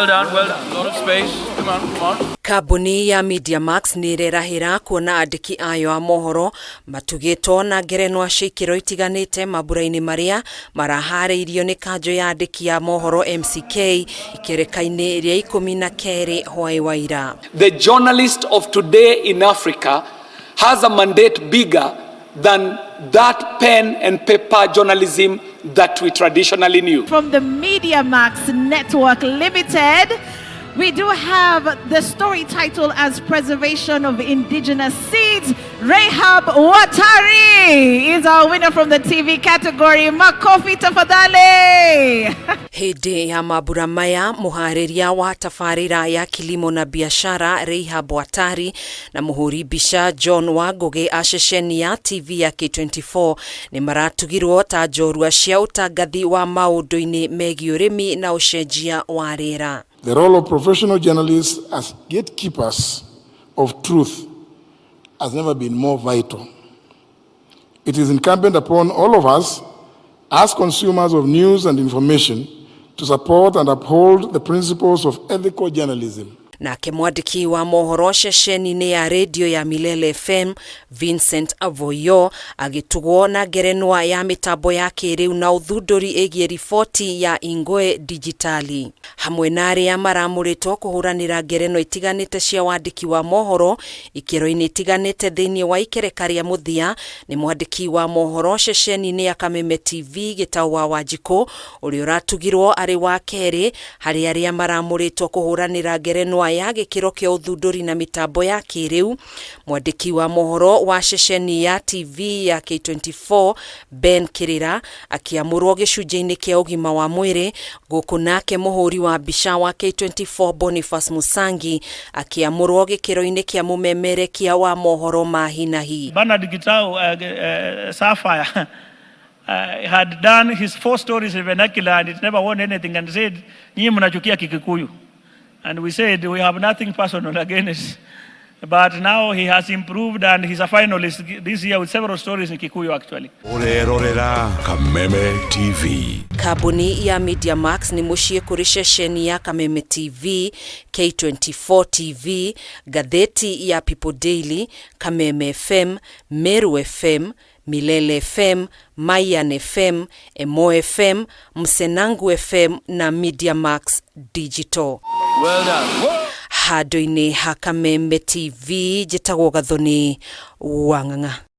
Well done, well done. A lot of space. Come on, come on. Kambuni ya Mediamax nĩ ĩrerahĩra kuona andĩki ayo a mohoro matugĩtwo na ngerenwa cia ikĩro itiganĩte mambura-inĩ marĩa maraharĩirio nĩ kanjũ ya andĩki a mohoro MCK ikereka-inĩ rĩa 12 hwaĩ wa ira. The journalist of today in Africa has a mandate bigger than that pen and paper journalism that we traditionally knew. From the Mediamax Network Limited, we do have the story title as Preservation of Indigenous Seeds. Rahab Watari is our winner from the TV category. Makofi tafadhali. Hĩndĩ ya mambura maya, mũharĩria wa tabarĩra ya Kilimo na Biashara Rahab Watari na mũhũri mbica John Wangũgĩ a ceceni ya TV ya K24 nĩ maratugirwo ta njorua cia ũtangathi wa maũndũ-inĩ megiĩ ũrĩmi na ũcenjia wa rĩera. The role of professional journalists as gatekeepers of truth has never been more vital. It is incumbent upon all of us, as consumers of news and information, to support and uphold the principles of ethical journalism. Nake mwandĩki wa mohoro ceceni-inĩ ya redio ya Milele FM Vincent Avoyo agĩtugwo na ngerenwa ya mĩtambo ya kĩrĩu na ũthundũri ĩgiĩ riboti ya Ingwe Dijitali, hamwe na arĩa maramũrĩtwo kũhũranĩra ngerenwa itiganĩte cia wandĩki wa mohoro ikĩro-inĩ itiganĩte thĩinĩ wa ikereka rĩa mũthia nĩ mwandĩki wa mohoro ceceni-inĩ ya Kameme TV Gĩtau wa Wanjikũ, ũrĩa ũratugirwo arĩ wa kerĩ harĩ arĩa maramũrĩtwo kũhũranĩra ngerenwa ya gĩkĩro kĩa ũthundũri na mĩtambo ya kĩrĩu. Mwandĩki wa mohoro wa ceceni ya TV ya K24 Ben Kĩrĩra akĩamũrwo gĩcunjĩ-inĩ kĩa ũgima wa mwĩrĩ, gũkũ nake mũhũri wa mbica wa K24 Boniface Musangi akĩamũrwo gĩkĩro-inĩ kĩa mũmemerekia wa mohoro ma hi na hi. Bernard Gitau Sapphire had done his four stories in vernacular and it never won anything and said, "Nyinyi mnachukia Kikikuyu." And we said, "We have nothing personal against." But now he has improved and he's a finalist this year with several stories in Kikuyu, actually. Ũrerorera Kameme TV. Kambuni ya Mediamax nĩ mũciĩ kũrĩ ceceni ya Kameme TV, K24 TV, ngathĩti ya People Daily, Kameme FM, Meru FM, Milele FM, Mayan FM, Emo FM, Msenangu FM na Mediamax Digital. Well done. Handũ-inĩ ha Kameme TV, njĩtagwo Gathoni Wang'ang'a.